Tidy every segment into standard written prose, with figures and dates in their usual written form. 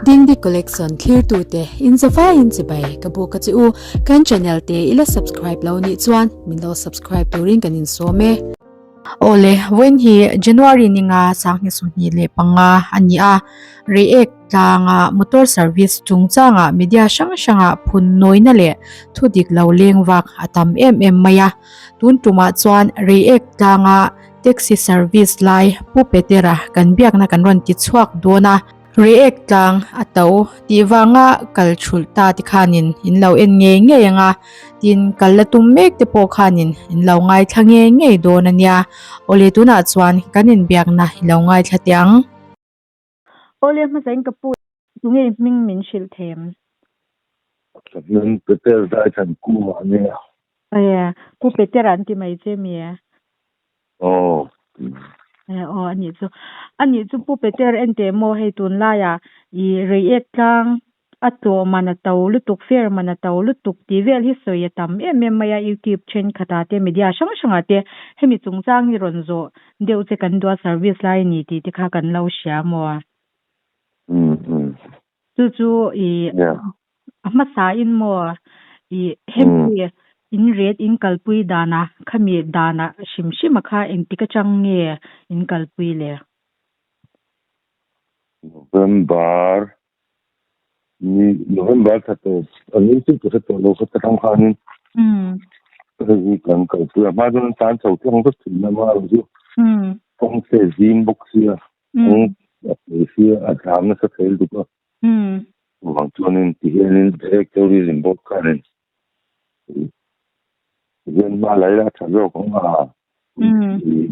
Dingdi Collection thlirtute in zavaiin chibai ka buk a che u. Kan channel te i la subscribe lo nih chuan min lo subscribe turin kan insawm e. Awle, vawiin hi January ninga sanghnih 25 a ni a, Reiek tlanga motor service chungchanga media hrang hranga phun nawina leh thu dik lo leng vak a tam em em mai a. Tun tumah chuan Reiek tlanga taxi service lai Pu Petera kan biakna kan rawn ti chhuak dawn a. Reiek tlang a to tih vanga kal thulh ta ti khanin in lo en ngei ngei ang a, tin kal la tum mek te pawh khanin in lo ngaithla ngei ngei dawn a nia. Awle tunah chuan kan inbiakna i lo ngaithla teh ang. Awle hmasain ka pu tunge i hming min hrilh thei em? Ka hming Peter Zaithan Kuma a nia. Ae, Pu Peter an ti mai che mi e? Aw. Ae aw a nih chu. A nih chu Pu Peter en teh maw hei tunlaiah i Reiek tlang a tlawh man a to lutuk, fare man a to lutuk tih vel hi sawi a tam em em mai a YouTube thenkhatah te media hrang hrangah te hemi chungchang hi rawn zawh deuh che kan duh a service lai a ni tih te kha kan lo hria maw? Chu chu i a hmasa in maw i hemi in ret in kalpui dana khami dana hrim hrim a kha engtik atang nge in kalpui le? November ni November thla tawp a ni chu ka hre tawh lo kha ta tang khanin hei hi kan kalpui a hma chuan an tlan chho tlang vek thin a amaherawh chu kawng te zim bawk sia Kawng a pui hi a tlam nasa thei lutuk a. Chuvang chuanin ti hianin Direct Tourism Board khanin ti hian hma la ila a tha zawk ang a.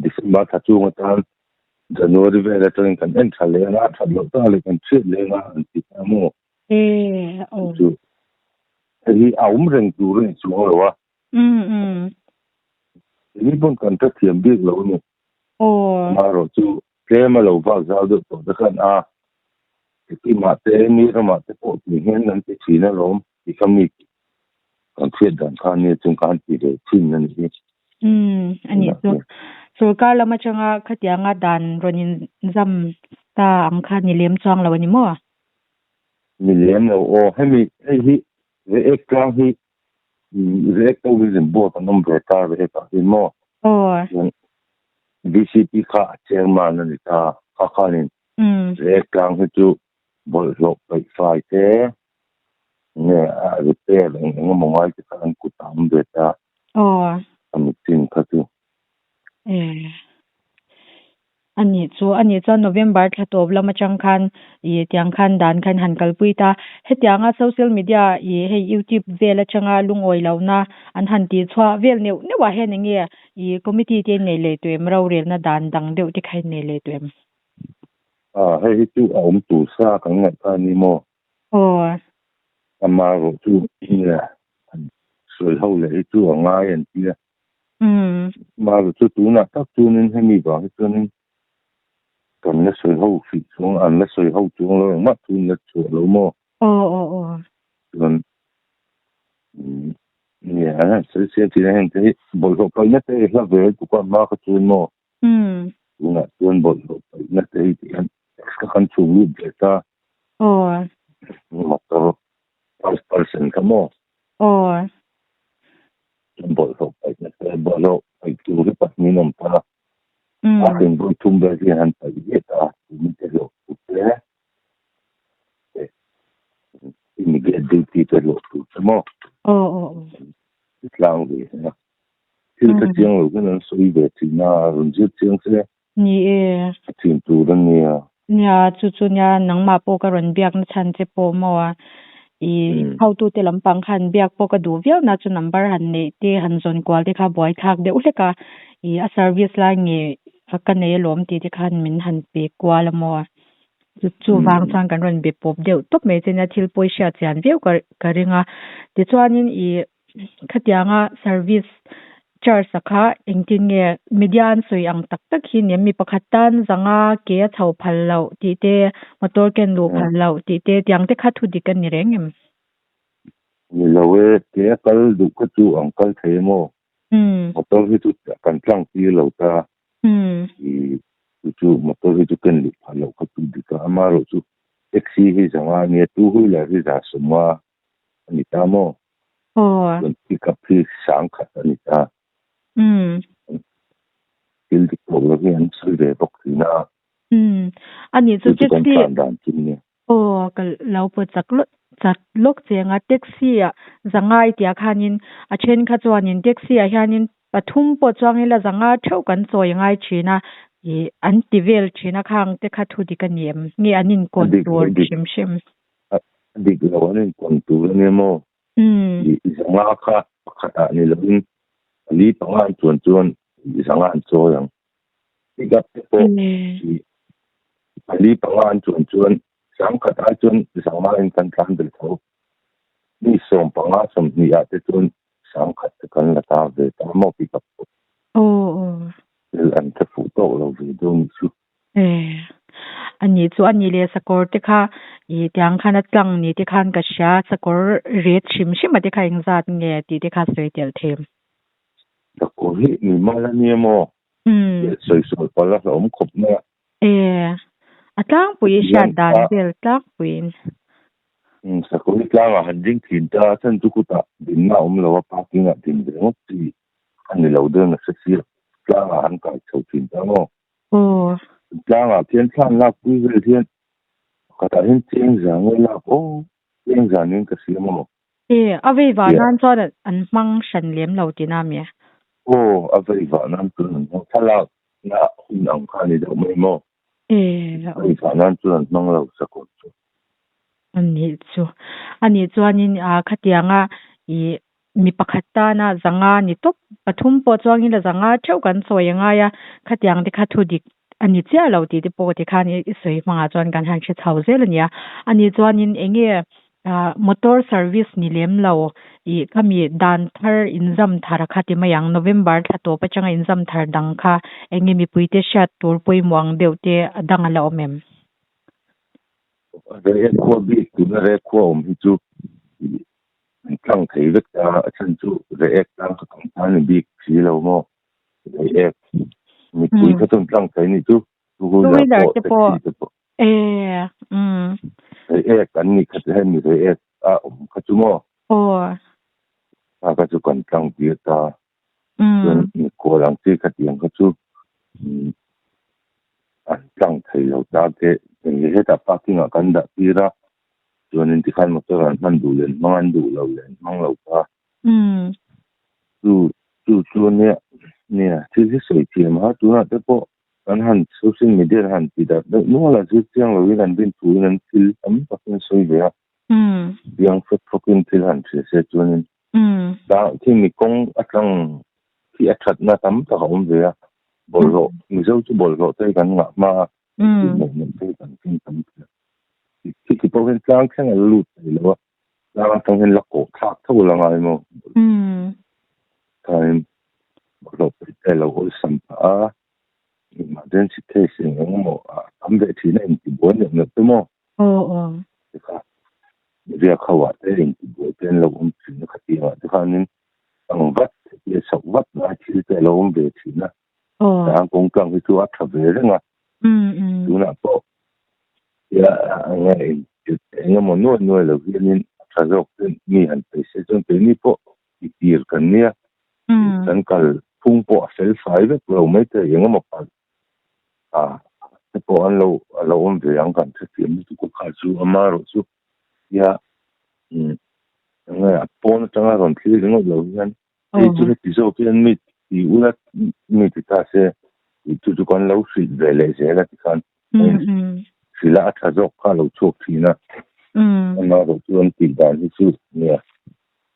December thla chung atan January vel atangin kan en tha leh ang a, a that loh ta leh kan chhiat leh ang a an ti ta maw? Chu hei hi a awm reng tur a ni chuang lo a. Keini pawn kan hrethiam bik lo a ni. Amaherawh chu tlem a lo vak zau deuh tawh te khan a, Sikkim-ah te mi ramah te pawh tih hian an ti thin alawm tih kha mi kan hriat dan kha nia chung kha an ti ve thin a nih hi. Umm a nih chu. Sorkar lam atanga khatianga dan rawn inzam ta ang kha ni lem chuang lo a ni maw? Ni lem lo aw. Hemi hei hi Reiek tlang hi Reiek Tourism Board an awm ve ta Reiek ah hian maw? Aw. VCP kha a chairman a ni ta kha khanin Reiek tlang hi chu bawlhhlawh paih fai te nge a repair eng eng emaw ngai te kha an kut a awm ve ta. Aw. A mitchin kha chu. A nih chu, a nih chuan November thla tawp lam atang khan ih tiang khan dan khan han kalpui ta. Hetianga social media ih hei youtube vel atanga lungawi lohna an han tih chhuah vel neuh neuh ah hian enge ih committee te in nei leh tawh em rorelna dan dang deuh te kha in nei leh tawh em? Ah hei hi chu a awm tur sa kan ngaih kha a ni maw? Aw. Amaherawh chu nia sawi ho leh hi chu a ngai an tia. Maru chu tunah tak chuanin hemi vang hi chuanin kan la sawi ho hrih chuang an la sawi ho chuang lo engmah chu an la chhuah lo maw? Aw aw aw. Chuan nia an han sawi siam thin a heng te hi bawlhhlawh paihna te hi hla ve lutuk a hma kha chuan maw? Tunah chuan bawlhhlawh paihna te hi tih hian extra kan chhung lut ve ta. Aw. Motor 5% kha maw? Aw. Bawlhhlawh paihna te bawlhhlawh paih tur hi pahnih an awm ta. A then vawi thum vel hian han paih viat a, tumi te hlawh tur te leh immediate duty te hlawh tur te maw ti tlang ve a. Thil ka chiang lo hian an sawi ve thin a, rawn zir chiang se. Ni e. A thin tur a nia. Nia, chu chu nia nangmah pawh ka rawn biakna chhan che pawh maw a, i hotute lampang khan biak pawh ka duh viau na chu number han neih te han zawn kual te kha buaithlak deuh hlek a, i a service lai nge ka nei alawm tih te khan min han pe kual a maw a, chu chu vang chuan kan rawn be pawp deuh tawp mai che nia thil pawi hriat chian viau ka ka ring a, tichuanin i Khatianga service charge a kha engtin nge media an sawi ang tak tak hi nia mi pakhat tan zanga ke a chho phal loh tih te motor ken luh phal loh tih te tiang te kha thu dik a ni reng em? Ni lo e, ke a kal duh kha chu ang kal thei em aw? Motor hi chu kan tlang tir lo ta. I chu chu motor hi chu ken luh phal loh kha chu dik a, amaherawh chu. Taxi hi zanga ania two wheeler hi 150 a ni ta maw? Aw. Chuan pickup hi 10,000 a ni ta. Umm. Thil dik tawk lo hi an sawi ve bawk thin a. Umm. A nih chu Chu chu kan taxi. tlan dan chu nia. Aw ka lo pawh chak lawt chat lawk che anga taxi ah zanga i tih ah khanin a then kha chuanin taxi ah hianin pathum pawh chuang ila zanga theuh kan chawi ngai thin a ih an ti vel thin a khang te kha thu dik a ni em nge an inkawn tur hrim hrim. A dik lo an inkawn tur a nia maw? Ih zanga kha pakhat ah ni lovin pali panga an chuan chuan zanga an chawi ang. Pickup te pawh ih pali panga an chuan chuan 10,000 ai chuan zanga in kan tlan ve tho. Mi 15 20 ah te chuan 10,000 te kan la ta ve ta maw pickup pawh. Thil an hre fuh tawk lo ve dawn nih chu. A nih chu a nih leh sakawr te kha ih tiang khan a tlang ni te khan ka hria sakawr ret hrim hrim a te kha engzat nge tih te kha sawi tel thei. Sakawr hi mi mal a nia maw? Sawi sawi palh a hlauhawm khawp mai a. A tlangpui i hriat dan vel tlangpuiin. Sakawr hi tlangah han ding thin ta a chhan chu khutah dinna a awm lo a parking ah din ve ngawt chi a ni lo deuh nasa sia tlangah han kai chho thin ta maw? Tlangah khian thlan lak pui vel hian pakhatah hian cheng zan nge lak aw cheng zan in ka hria maw? A vei vah nan chuan an hmang hran lem lo tihna mi? Aw a vei vah nan chuan an hmang thlalak na hun ang kha a ni deuh mai maw? A vei vah nan chuan an hmang lo sakawr chu. A nih chu. A nih chuanin khatianga ih mi pakhat tana zanga ni tawp pathum pawh chuangin a zanga theuh kan sawi a ngai a, khatiang te kha thu dik a ni chiah lo tih te pawh tikhan i sawi hmangah chuan kan han hre chho zel a nia. A nih chuanin eng nge motor service ni lem lo ih khami dan thar inzam thar kha ti mai ang November thla tawp atanga inzam thar dang kha eng nge mipuite hriat tur pawimawh ang deuh te a dang a la awm em? Reh khua bik tuna reh khua awm hi chu an tlang thei vek ta a chhan chu reh tlang kha kan tan ni bik si lo maw reh mipui kha chuan tlang thei ni chu two wheeler pawh taxi te pawh reh an ni kha hemi reh a awm kha chu maw kha kha chu kan tlang tir ta chuan mikhual ang chi khatiang kha chu an tlang thei lo ta te hetah parking ah kan dah tir a chuanin tikhan motor an hman duh leh an hmang an duh lo leh an hmang lo ta chu chu chu ania nia thil hi sawi thiam a tunah te pawh kan han social media han ti darh deuh nual a zir chiang loin an rin thuin an thil tam takin an sawi ve a chiang fek fawkin thil han hria se chuanin Khi mi kawng a tlang khi a thatna tam tak a awm ve a, bawlhhlawh Mizo chu bawlhhlawh te hi kan ngah hma a, thil neih neih te hi kan keng tam thei a. Khi ti pawh hian tlang thleng a la lut thei lo a, tlang atang hian la kawh thlak tho la ngai maw? Chuanin bawlhhlawh paih te a lo awlsam phah a, emergency case eng eng emaw a tam ve thin a intibuai neuh neuh te maw? Tikha Riak ho ah te intibuai te an lo awm thin a, khatiang ah te khanin ang vat leh chhoh vat lai thil te a lo awm ve thin a, tah kawng tlang hi chu a tha ve reng a, tunah pawh eng emaw nuai nuai lo hianin a tha zawk te mi han pe se chuan keini pawh i tir kan nia, kan kal phung pawh a fel fai vek lo mai thei eng emaw palh te pawh an lo a lo awm ve ang kan hrethiam lutuk a kha chu amaherawh chu tia enge a pawn atanga rawn thlir ringawt lo hian hei chu heti zawk hian mi ti ula mi ti ta se tih chu chu kan lo hrilh ve leh zel a tikhan hrilh a a tha zawk kha a lo chhuak thin a amaherawh chu an tih dan hi chu nia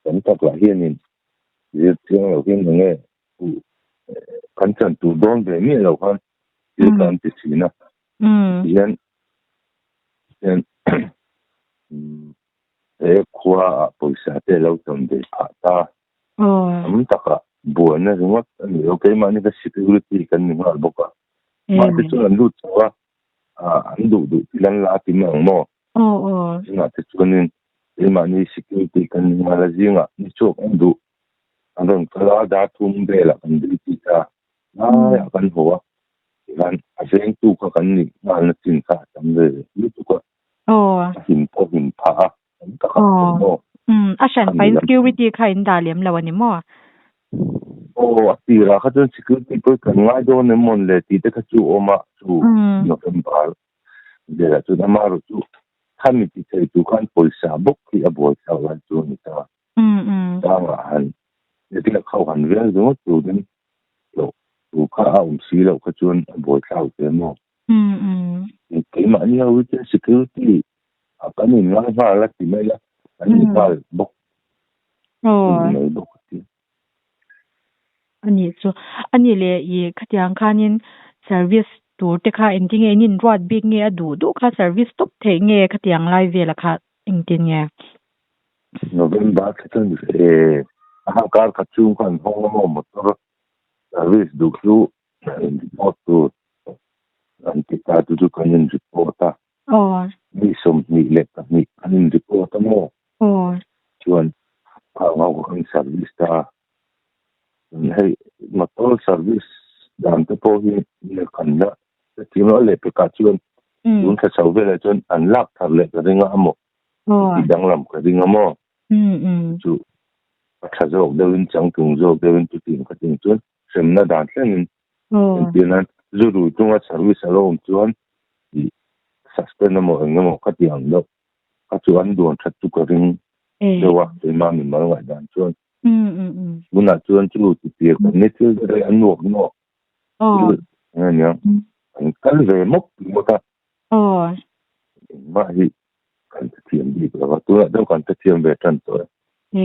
tam tak lah hianin zir chiang lo hian enge kan chan tur dawn ve miah lo khan thil kha an ti thin a tihian hian he khua ah pawisa te lo tam ve phah ta tam taka buaina ringawt a ni lo keimahni ka security kan ni nghal bawk a mahse chuan an lut chho a an duh duh thil an la ti mai ang maw chungah te chuanin keimahni security kan ni nghal a zingah ni chhuak an duh An rawn kal a, dar thum velah kan duty ta laiah kan haw a, tihian a vengtu kha kan nih nghalna chin kha a tam ve lutuk a. Aw. A him pawh a him phah a, tam tak a Aw. awm aw. Umm, a hran Khami pahin lam. security kha in dah lem lo a ni maw? Aw, a tirah kha chuan security pawh kan ngai dawn em mawn le tih te kha chu a awm a, chu November velah chuan amaherawh chu khami ti thei tur khan pawisa bawk hi a buai thlak lai chu a ni ta. Tlangah han riak ho han vel ringawt turin hlawh tur kha a awm si loh kha chuan a buai thlak ve maw? Keimahni ho hi chuan security a kan in ngai nghal a ti mai la, kan in nghal bawk mai bawk a ti. A nih chu. A nih leh i khatiang khanin service tur te kha engtin nge in inruat bik nge a duh duh kha service tawp theih nge khatiang lai vela kha engtin nge? November thla chuan a hang kar khat chhung khan hawng a maw motor service duh chu in report tur an ti ta chu chu kan in report a. Mi 22 kan in report a maw? Chuan khang ho kan service ta a. Hei motor service dan te pawh hi kan la hrethiam lo a lehpekah chuan tun thla chho velah chuan an lak thar leh ka ring a maw? Tih danglam ka ring a maw? Chu a tha zawk deuhin changtlung zawk deuhin chutiang ka tih chuan hremna dan thlengin entir nan zu rui chunga service a lo awm chuan ih suspend emaw eng emaw kha tih ang deuh kha chu an duan that chu ka ring deuh a keimah mimal ngaihdan chuan tunah chuan chu ti tir kan ni thil te rei an nuak nuak thil eng ania an kal ve mawp mawp a engmah hi kan hrethiam bik lo va, tunah deuh kan hrethiam ve tan tawh e. E,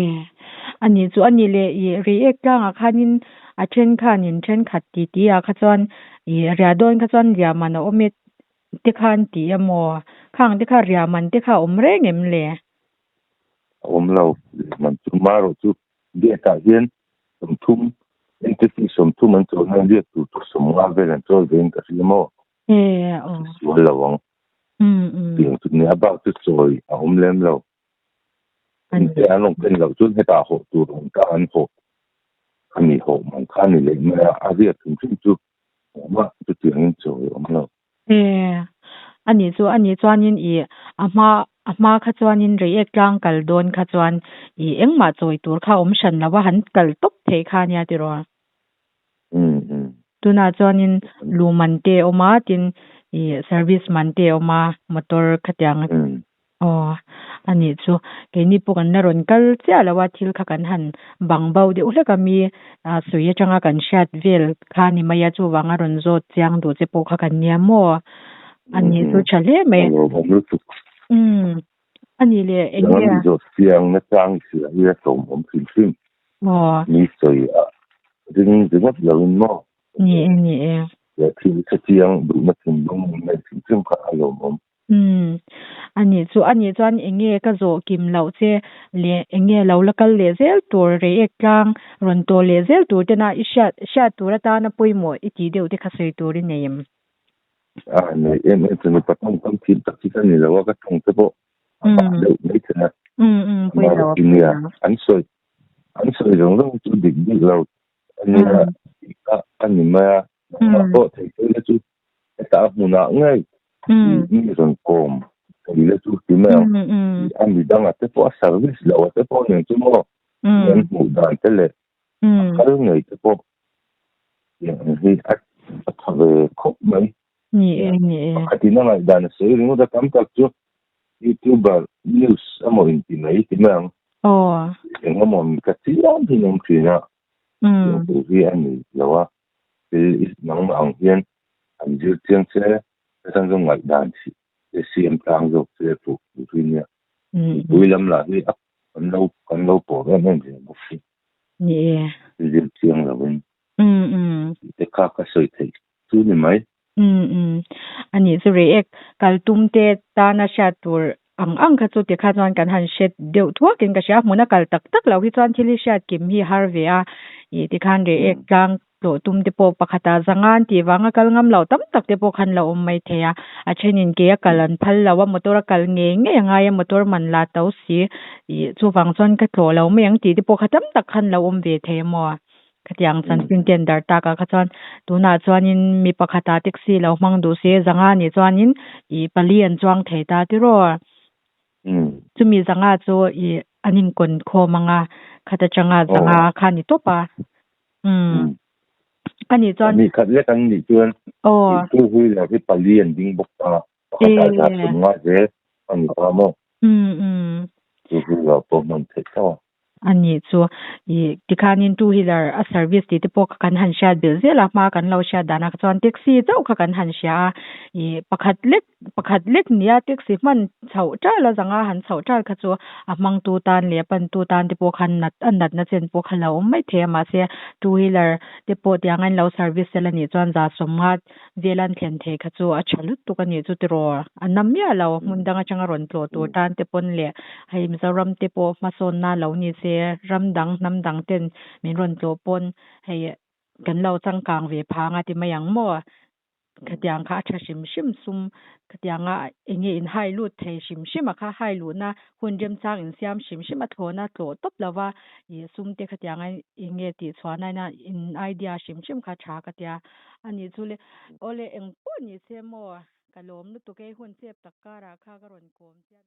a nih chu a nih leh i Reiek tlangah khanin a then khanin thenkhat ti ti ah kha chuan i riah dawn kha chuan riahman a awm e te khan ti a maw? Khang te kha riahman te kha a awm reng em le? A awm lo, riahman chu marawh chu gate ah hian 30 entry fee 30 an chawl nan riak tur chu 50 vel an chawl ve in ka hria maw? E, aw. Sual lo ang. Tiang chu nia bak chu chawi a awm lem lo. Engte an rawn ken loh chuan hetah hawh tur awm ta an hawh a ni hawh man kha a ni leh mai a, a riat hrim hrim chu engmah chutiangin chawi a awm lo. E, a nih chu a nih chuanin i a hma a hma kha chuanin Reiek tlang kal dawn kha chuan i engmah chawi tur kha awm hran lo a, han kal tawp theih kha nia tiraw? Tunah chuanin lu man te a awm a, tin ih service man te a awm a, motor khatiang aw a nih chu. Keini pawh kan la rawn kal chiah lo a, thil kha kan han bang bo deuh hlek a mi sawi atanga kan hriat vel kha a ni mai a, chuvanga rawn zawt chiang duh che pawh kha kan nia maw? A nih chu tha hle mai. A nih leh eng nge? Mi zawt chiang nachang i hria hi a tlawmawm hrim hrim. Aw. Mi sawi a ring ringawt lo in maw? Ni e, ni e. Leh thil hre chiang duhna thinlung nei hrim hrim kha a lawmawm. Umm. A nih chu, a nih chuan eng nge ka zawh kim loh che leh eng nge lo la kal leh zel tur, Reiek tlang rawn tawh leh zel tur tena i hriat, hriat tur atana pawimawh i tih deuh te kha sawi tur i nei em? A nei em em chu mipa tawng tam thim tak hi ka ni lo a, ka tawng te pawh a bah deuh mai thei a. Nia an sawi an sawi zawng zawng chu dik bik lo a nia tih kha a ni mai a, nangmah pawh thei thei la chu hetah a hmunah ngei mi rawn kawm thei la chu ti mai ang. A midanga te pawh a service loh a te pawh nen chu maw an hmuh dan te leh a kal ngei te pawh tiang ang hi a tha ve khawp mai. Ni e, ni e. Pakhat in a ngaihdan a sawi ringawt a, tam tak chu YouTuber news emaw inti mai ti mai ang. Aw. Eng emaw mi ka chiam hi an awm thin a, tiang tur hi a ni lo a, thil i nangmah ang hian an zir chiang che, hetiang chu ngaihdan te siam tlang zawk che fuh tur hi nia. Mipui lam lah hi a kan lo kan lo pawh em em ve bawk si. Ni e. Zir chiang lovin. Tih te kha ka sawi theih chu ni mai. A nih chu Reiek kal tum te tana hriat tur ang ang kha chu tikha chuan kan han hre deuh thuakin ka hria. Hmuna kal tak tak lo hi chuan thil hi hriat kim hi har ve a. Ih tikhan Reiek tlang tlawh tum te pawh pakhata zanga an tih vanga kal ngam loh tam tak te pawh khan lo awm mai thei a. A thenin ke a kal an phal lo a, motor a kal ngei ngei a ngai a, motor man la to si. Ih chuvang chuan ka tlawh lo mai ang tih te pawh kha tam tak khan lo awm ve thei a maw? Khatiang chanchin te an darh tak ah kha chuan tunah chuanin mi pakhat ah taxi lo hmang duh se zanga nih chuanin ih pali an chuang thei ta tiraw. Chumi zanga chu ih an inkawn khawm ang a, khat atanga zanga kha a ni tawp a. Umm. Ani chuan. Mi khat lek an nih chuan ih two wheeler hi pali an ding bawk ta pakhat ah zat tum nga zel a ni ta maw. Umm umm. Two wheeler pawh hman theih tho a. A nih chu. Ih tikhanin two wheeler a service tih te pawh kha kan han hriat belh zel a, hma kan lo hriat danah kha chuan taxi chauh kha kan han hria a, ih pakhat lek pakhat lek nia taxi hman chhoh tal a zanga han chhoh tal kha chu a hmangtu tan leh a pantu tan te pawh khan nat a natna chen pawh kha lo awm mai thei a mahse two wheeler te pawh tiang a in lo service sel a nih chuan za sawmnga vel an thlen thei kha chu a tha lutuk a nih chu tiraw a na miah lo hmun dang atanga rawn tlawh tur tan te pawn leh hei Mizoram te pawh hmasawnna lo ni se ram dang hnam dang ten min rawn tlawh pawn hei kan lo changkang ve phang a ti mai ang maw. Khatiang kha a tha hrim hrim sum khatianga eng nge in hai lut thei hrim hrim a kha hai luhna hun remchang in siam hrim hrim a thlawna tlawh tawp lova ih sum te khatianga eng nge tih chhuah na ina in idea hrim hrim kha tha ka tia a nih chu le awle eng pawh ni se maw ka lawm lutuk e hun chep tak karah kha ka rawn kawm chian.